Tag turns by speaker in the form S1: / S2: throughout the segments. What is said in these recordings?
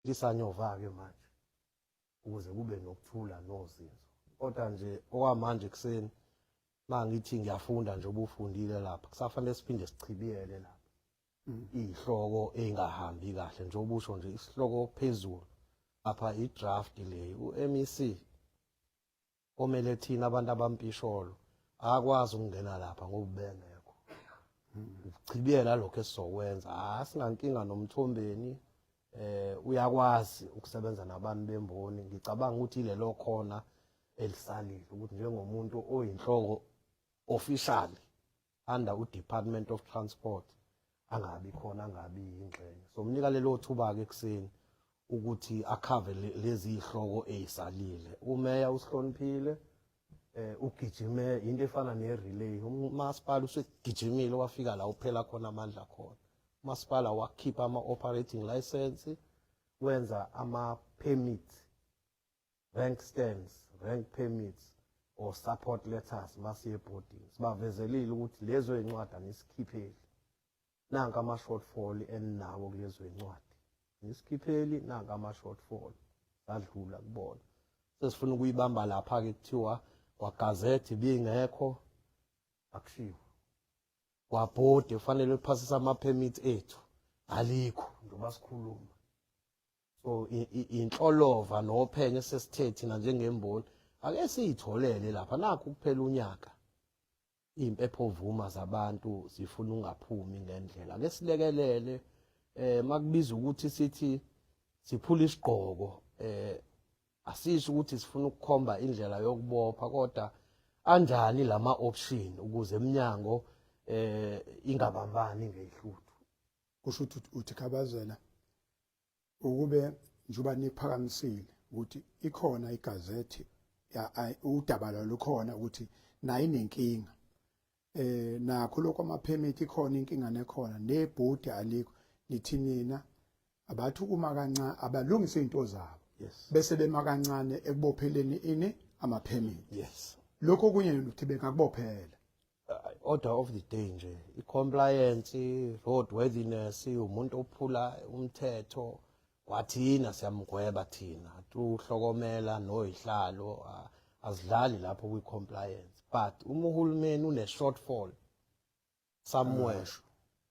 S1: Lisanyova-ke manje ukuze kube nokuthula nozinzo. Kodwa nje okwamanje ekuseni mangithi ngiyafunda nje ubufundile lapha, kusafanele siphinde sichibiyele lapha iy'hloko ey'ngahambi kahle njengoba usho nje isihloko phezulu apha i-draft le u-MEC omele thina abantu abampisholo akwazi ukungena lapha ngoba ubengekho ukuchibiyela lokho esizokwenza. Asinankinga noMthombeni, uyakwazi ukusebenza nabantu bemboni. Ngicabanga ukuthi ilelo khona elisalile ukuthi njengomuntu oyinhloko officially under u-Department of Transport angabi khona, angabi yingxenye. So mnika lelo thuba-ke ekuseni ukuthi akhave lezi zihloko ezisalile. Umeya usihloniphile, ugijime into efana ne-relay. Umasipala usegijimile wafika la uphela khona amandla khona. Umasipala wakhipha ama-operating license, wenza ama-permits, rank stands, rank permits or support letters. Masiye ebhodini sibavezelile ukuthi lezo yincwadi anisikhipheli, nanka ama-shortfall eninawo kulezo yincwadi, nisikhipheli nanka ama-shortfall. Sadlula kubona, sesifuna ukuyibamba lapha-ke kuthiwa kwagazethi bingekho, akushiwo kwabhodi kufanele kuphasise ama-permit ethu, alikho njengoba sikhuluma. So inhlolova nophenyo esesithe thina njengemboni ake siyitholele lapha. Nakho kuphela unyaka, iy'mpepho vuma zabantu zifuna ungaphumi ngendlela. Ake silekelele makubiza ukuthi sithi siphula isigqoko, asisho ukuthi sifuna ukukhomba indlela yokubopha, kodwa anjani lama option ukuze eminyango ingabambani ngehluthu.
S2: Kusho ukuthi uthi Khabazela, ukube njengoba niphakamisile ukuthi ikhona igazethi, udaba lwalukhona ukuthi nayo inenkinga, nakho lokho ama-permit ikhona inkinga nekhona nebhodi alikho, nithi nina abathi ukuma kancane, abalungise izinto zabo bese bema kancane ekubopheleni ini ama-permit. Lokho okunye ukuthi bengakubophela.
S1: Order of the day nje i-compliance, road worthiness, umuntu ophula umthetho kwathina siyamgweba thina tuhlokomela noyihlalo, azidlali lapho kwi-compliance. But uma uhulumeni une-shortfall somewhere,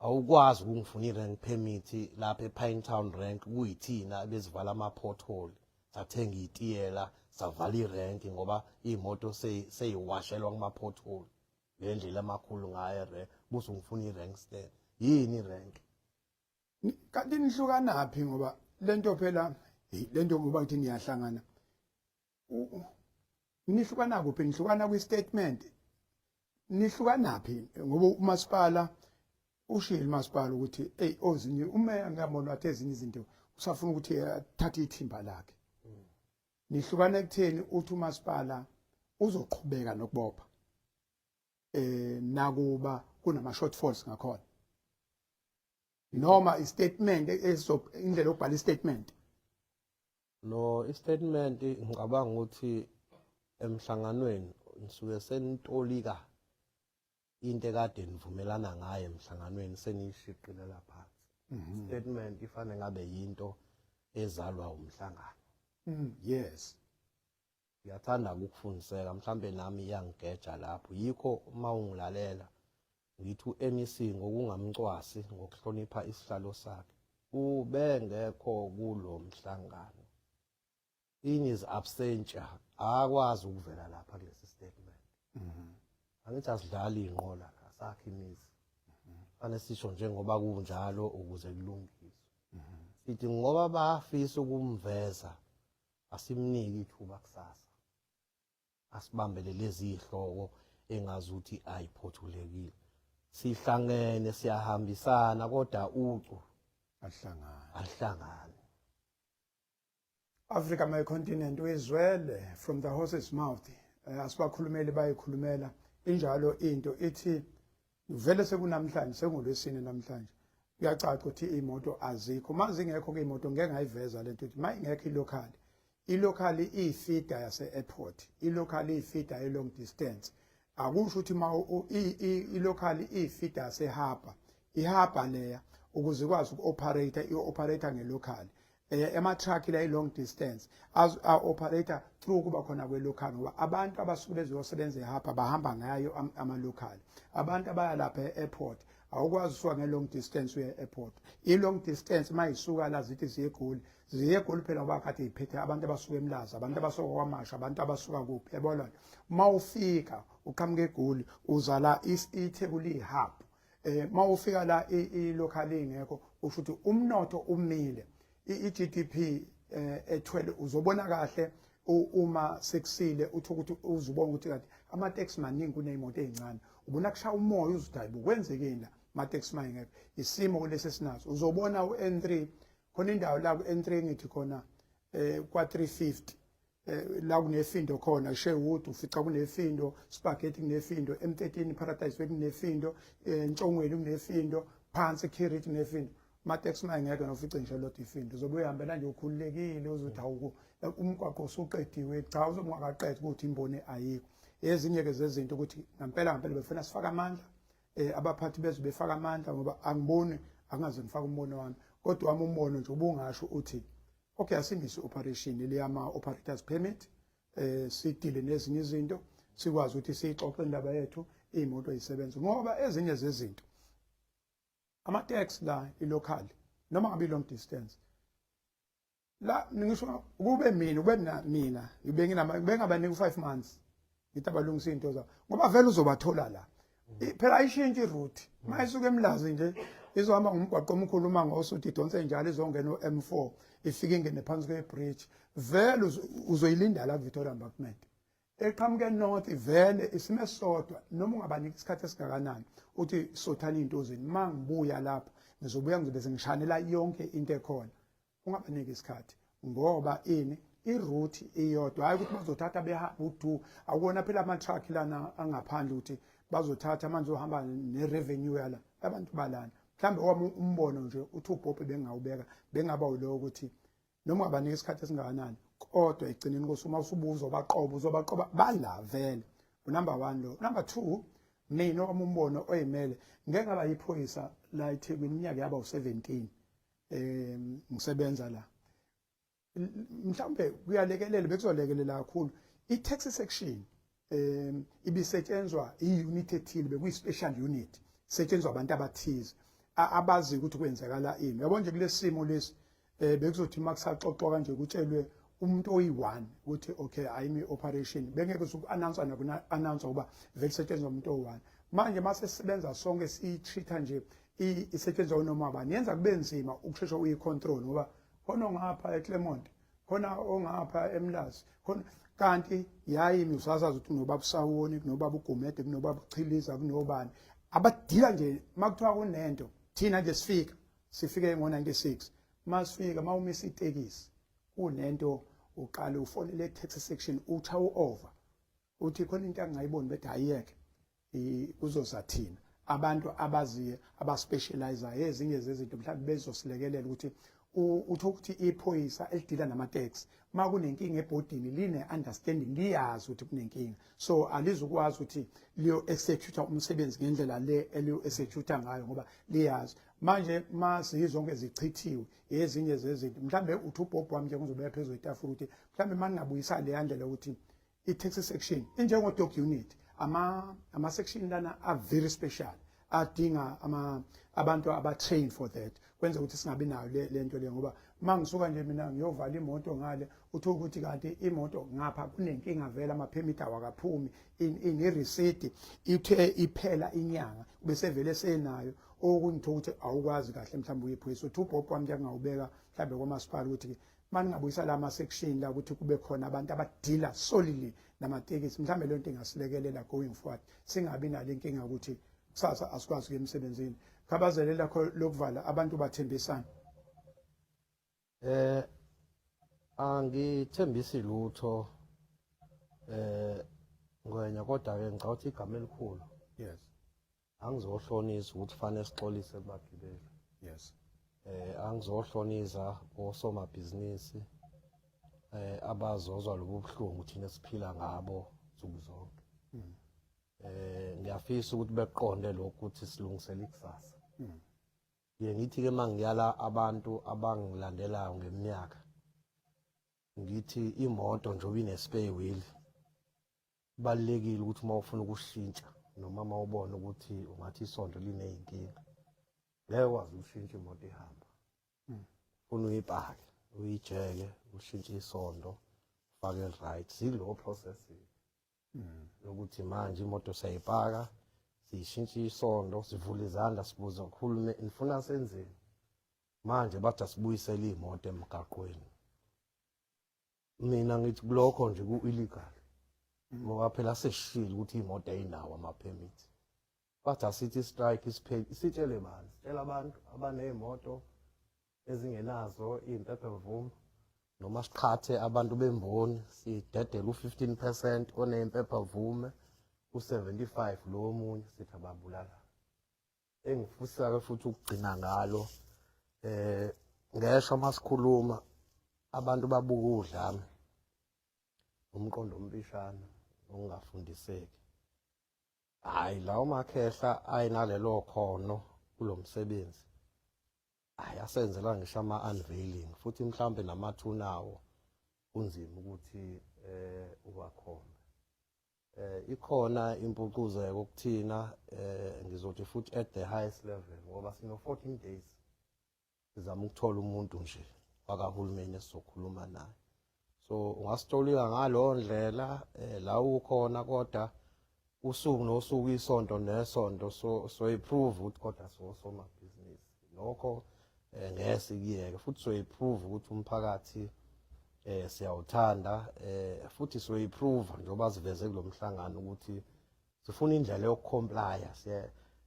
S1: awukwazi ukungifuna i-rank permit lapha e-Pinetown rank kuyithina bezivala ama-pothole, sathenga itiyela, savala irenki ngoba iy'moto seyiwashelwa kuma-pothole ngendlela amakhulu ngayo erenk, buse ungifuna i-rank stand. Yini i-rank?
S2: Kanti nihlukanaphi? Ngoba lento phela, hey, lento ngoba ngithi niyahlangana, nihlukana kuphi? Nihlukana kwi-statement? Nihlukanaphi? Ngoba umasipala ushilo, umasipala ukuthi hey, ozinye umeya ngiyabona wathi ezinye izinto usafuna ukuthi athathe ithimba lakhe. Nihlukana ekutheni uthi umasipala uzoqhubeka nokubopha nakuba kunama shortfalls ngakhona, noma i-statement ezo indlela yokubhala i-statement?
S1: No, i-statement ngicabanga ukuthi emhlanganweni nisuke senitolika into ekade nivumelana ngayo emhlanganweni, seniyishiqilela phansi. Statement ifane ngabe yinto ezalwa umhlangano. Ngiyathanda ukufundiseka, mhlambe nami iyangigeja lapho. Yikho uma ungilalela ngithi u-MEC ngokungamcwasi, ngokuhlonipha isihlalo sakhe, ubengekho kulo mhlangano in his absentia, akwazi ukuvela lapha kulesi statement. Angithi asidlali inqola la, sakhe imizi, fanele sisho njengoba kunjalo ukuze kulungiswe. Sithi ngoba bafisa ukumveza, asimnike ithuba kusasa asibambele lezi zihloko engazuthi ayiphothulekile. Sihlangene, siyahambisana, kodwa ucu
S2: ahlangana.
S1: Ahlangane.
S2: Africa My Continent, uyizwele from the horse's mouth. Asibakhulumeli, bayikhulumela injalo into. Ithi vele sekunamhlanje, sengolwesine namhlanje, kuyacaca ukuthi iy'moto azikho. Uma zingekho ke iy'moto, ngeke ngayiveza lento ukuthi uma ingekho i-local, i-local iyi-feeder yase-airport, i-local iyi-feeder ye-long distance. Akusho ukuthi uma i-local iyi-feeder yase-harbour, i-harbour leya ukuze ikwazi uku-operate, i-operate nge-local. Ama-truck la i-long distance a-operator through kuba khona kwe-local, ngoba abantu abasuke bezosebenza ehapha bahamba ngayo ama-local. Abantu abaya lapha e-airport, awukwazi usuka nge-long distance uye e-airport. I-long distance uma isuka la zithi ziye eGoli, ziye eGoli phela ngoba kade iphethe abantu abasuka eMlazi, abantu abasuka KwaMashu, abantu abasuka kuphi, yabona. Uma ufika uqhamuka eGoli, uza la, iTheku liyi-hub. Mawufika la i-local ingekho, usho ukuthi umnotho umile, i-GDP ethwele. Uzobona kahle uma sekusile, uthi ukuthi uzubona ukuthi kanti ama-taxi maningi kuney'moto ey'ncane. Ubona kushaya umoya, uzuthi hayi bo, kwenzekeni la, ama-taxi mayengekho. Isimo kulesi esinaso, uzobona u-N3 khona indawo la ku-N3 ngithi khona kwa 350 la kunefindo khona, Sherwood ufica kunefindo, Spaghetti kunefindo, M13 Paradise kunefindo, Ntshongweni kunefindo, phansi Kirit kunefindo. Ama-taxi mayengekho nofice ngisho lodwa ifindo. Uzobe uyihambela nje ukhululekile, uzothi awuku umgwaqo usuqediwe. Cha, uzobe ungakaqedi ukuthi imboni ayikho. Ezinye-ke zezinto ukuthi ngampela ngampela befuna sifake amandla, abaphathi bezwe befaka amandla, ngoba angiboni, angaze ngifake umbono wami, kodwa wami umbono nje ubungasho uthi okay, asimise operation leyama operators permit, sidile nezinye izinto, sikwazi ukuthi siyixoxe indaba yethu, iy'moto yisebenze. Ngoba ezinye zezinto, ama-taxi la, i-local noma ngabe i-long distance la, ngisho kube mina, kube mina ngibe nginama bengabanika u-5 months, ngithi abalungisa izinto zabo, ngoba vele uzobathola la. Phela ayishintshi i-route. Uma isuka eMlazi nje izohamba ngomgwaqo omkhulu, uma ngosuthi idonse njalo, izongena u-M4, ifike ingene phansi kwe-bridge, vele uzoyilinda la ku-Victoria Embankment. Eqhamuke north, vele isimo esisodwa, noma ungabanika isikhathi esingakanani uthi sothani iy'nto zenu, uma ngibuya lapha ngizobuya ngizobe sengishanela yonke into ekhona. Ungabaniki isikhathi ngoba ini, i-route iyodwa, hayi ukuthi bazothatha behamba udu. Akuwona phela ama-truck lana angaphandle ukuthi bazothatha manje uhamba ne-revenue yala abantu balana. Mhlawumbe owami umbono nje uthi ubhobhe bengawubeka bengaba ulowo ukuthi noma ungabanika isikhathi esingakanani, kodwa ekugcineni kosuku uma usubuza ubaqoba, uzobaqoba bala vele. Unumber one lo. Number two, mina owami umbono oyimele, ngeke ngaba yiphoyisa la eThekwini iminyaka yaba u-17 ngisebenza la. Mhlawumbe kuyalekelela, bekuzolekelela kakhulu i-taxi section ibisetshenzwa i-unit ethile, bekuyi-special unit, setshenzwa abantu abathize abazi ukuthi kwenzakala ini, yabo nje. Kulesi simo lesi bekuzothi uma kusaxoxwa kanje kutshelwe umuntu oyi-one ukuthi okay, ayimi operation, bengeke usuku-announce nakuna-announce ukuba vele setshenzwa umuntu oyi-one. Manje mase sisebenza sonke, siyi-treat-a nje isetshenzwa noma bani, yenza kube nzima ukushesha uyi-control, ngoba khona ongapha eClermont, khona ongapha eMlazi, khona kanti yayimi usasazi ukuthi kunobaba uSawoni, kunobaba uGumede, kunobaba uChiliza, kunobani abadila nje. Makuthiwa kunento, thina nje sifika, sifike ngo-96. Masifika, mawumisa itekisi kunento, uqale ufonele e-taxi section, utha u-over, uthi khona into angayiboni, bethi ayiyeke, kuzoza thina abantu abaziyo, abaspecializayo ezinye zezinto, mhlawumbe bezosilekelela ukuthi utho ukuthi iphoyisa elidila namateksi uma kunenkinga ebhodini line-understanding, liyazi ukuthi kunenkinga, so alizukwazi ukuthi liyo-execute umsebenzi ngendlela le eliyo-execute ngayo, ngoba liyazi. Manje ma zizonke zichithiwe ezinye zezinto, mhlawumbe uthi ubhobho wami nje ngizobeka phezu kwetafula ukuthi mhlawumbe uma ningabuyisa leya ndlela ukuthi i-taxi section injengo-dog unit, ama-section lana are very special, adinga abantu aba-train for that, kwenza ukuthi singabi nayo le nto le. Ngoba uma ngisuka nje mina ngiyovala imoto ngale, uthola ukuthi kanti imoto ngapha kunenkinga vele, amaphemiti awakaphumi, ine-receipt ithe iphela inyanga bese vele senayo, okunye ukuthi awukwazi kahle mhlawumbe uyiphoyisa. Uthi ubhobho wami nje ngawubeka mhlawumbe kwamasipala ukuthi maningabuyisa la ma-section la, ukuthi kube khona abantu abadila solely namatekisi, mhlawumbe leyo nto ingasilekelela going forward, singabi nale nkinga ukuthi kusasa asikwazi ukuya emsebenzini. Khabazele, lakho lokuvala, abantu bathembisana.
S1: Angithembisi lutho Ngwenya, kodwa ke ngicabanga ukuthi igama elikhulu angizohlonisa ukuthi fanele sixolise kubagibeli. Angizohloniza osomabhizinisi abazozwa lobu buhlungu thina esiphila ngabo nsuku zonke. Ngiyafisa ukuthi beqonde lokhu ukuthi silungisele ikusasa. Ngiye ngithi-ke uma ngiyala abantu abangilandelayo ngeminyaka, ngithi imoto njengoba ine-spare wheel, kubalulekile ukuthi uma ufuna ukushintsha noma uma ubona ukuthi ungathi isondo liney'nkinga, ngeke ukwazi ukushintsha imoto ihamba. Funa uyipake, uyijeke, ushintshe isondo, ufake eli-right. Sikulowo process yokuthi manje imoto siyayipaka, siyishintsha isondo, sivula izandla, sibuza kuhulumeni nifuna senzeni manje, bathi asibuyisele iy'moto emgaqweni. Mina ngithi kulokho nje ku-illegal, ngoba phela sesishilo ukuthi iy'moto ayinawo ama-permit. Bathi asithi strike isipheli, sitshele bani? Sitshela abantu abaney'moto ezingenazo iy'mpepha mvume, noma siqhathe abantu bemboni, sidedele u-15% oney'mpepha mvume, u-75 lo omunye, sithi ababulala. Engifisa-ke futhi ukugcina ngalo, ngesho masikhuluma abantu babuka udlame, umqondo omfishane, ongafundiseki. Hayi, lawo makhehla ayinalelo khono kulo msebenzi, hayi, asenzela ngisho ama-unveiling, futhi mhlawumbe namathuna awo kunzima ukuthi uwakhombe. Ikhona impucuzeko kuthina, ngizothi futhi at the highest level, ngoba sino 14 days sizama ukuthola umuntu nje wakahulumeni esizokhuluma naye. So ungasitolika ngalowo ndlela la ukhona, kodwa usuku nosuku, isonto nesonto, so soyiprove ukuthi kodwa sosomabhizinisi lokho ngeke sikuyeke, futhi soyiprove ukuthi umphakathi siyawuthanda, futhi soyiprove njengoba siveze kulomhlangano ukuthi sifuna indlela yokucomplya.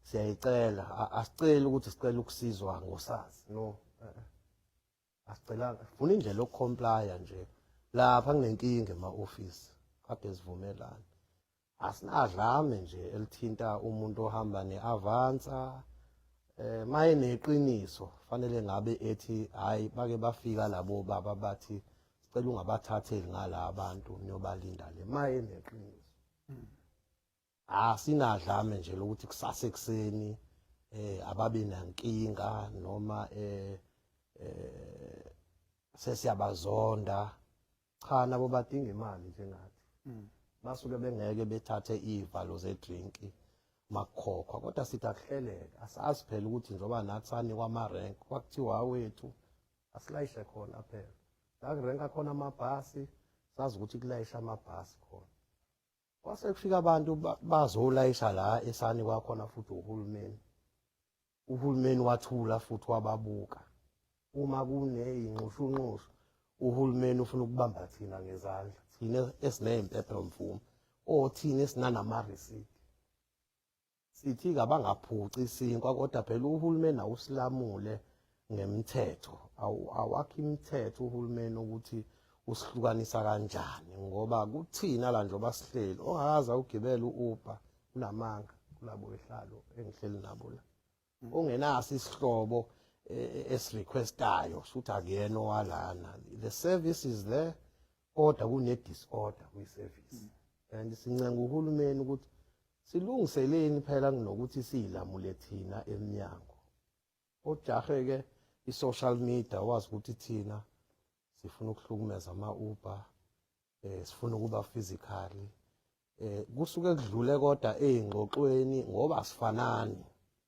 S1: Siyayicela, asiceli ukuthi sicela ukusizwa ngoSARS, no, asicelanga, sifuna indlela yokucomplya nje. Lapha kunenkinga ema-ofisi, kade sivumelana, asinadlame nje elithinta umuntu ohamba ne-Avanza. Maye neqiniso, fanele ngabe ethi hayi, bake bafika labo baba bathi sicela ungabathatheli ngala abantu, niyobalinda le, maye neqiniso. Asinadlame nje lokuthi kusasa ekuseni ababe nankinga noma sesiyabazonda. Cha, nabo badinga imali njengathi. Basuke bengeke bethathe ivalo zedrink makukhokhwa, kodwa sithi akuhleleke. Asazi phela ukuthi njengoba nathi sanikwa ama-rank, kwakuthiwa awethu asilayishe khona phela la kurenka khona amabhasi, sazi ukuthi kulayisha amabhasi khona. Kwase kufika abantu bazolayisha la esanikwa khona futhi uhulumeni. Uhulumeni wathula futhi wababuka. Uma kuney'nxushunxushu, uhulumeni ufuna ukubamba thina ngezandla, thina esiney'mpepha mvume, othina esinanama-receipt. Sithi-ke abangaphuci isinkwa, kodwa phela uhulumeni awusilamule ngemthetho, awakho imithetho uhulumeni ukuthi usihlukanisa kanjani, ngoba kuthina la njengoba sihleli, ongakaze awugibele u-Uber unamanga kulabo ehlalo engihleli nabo la, ongenaso isihlobo esirequestayo, shuthi akuyena owalana. The service is there, kodwa kune-disorder kwi-service, and sincenga uhulumeni ukuthi silungiseleni phela kunokuthi siyilamule thina emnyango. Ojahe-ke i-social media, wazi ukuthi thina sifuna ukuhlukumeza ama-Uber, sifuna ukuba physically, kusuke kudlule kodwa ey'ngxoxweni, ngoba asifanani.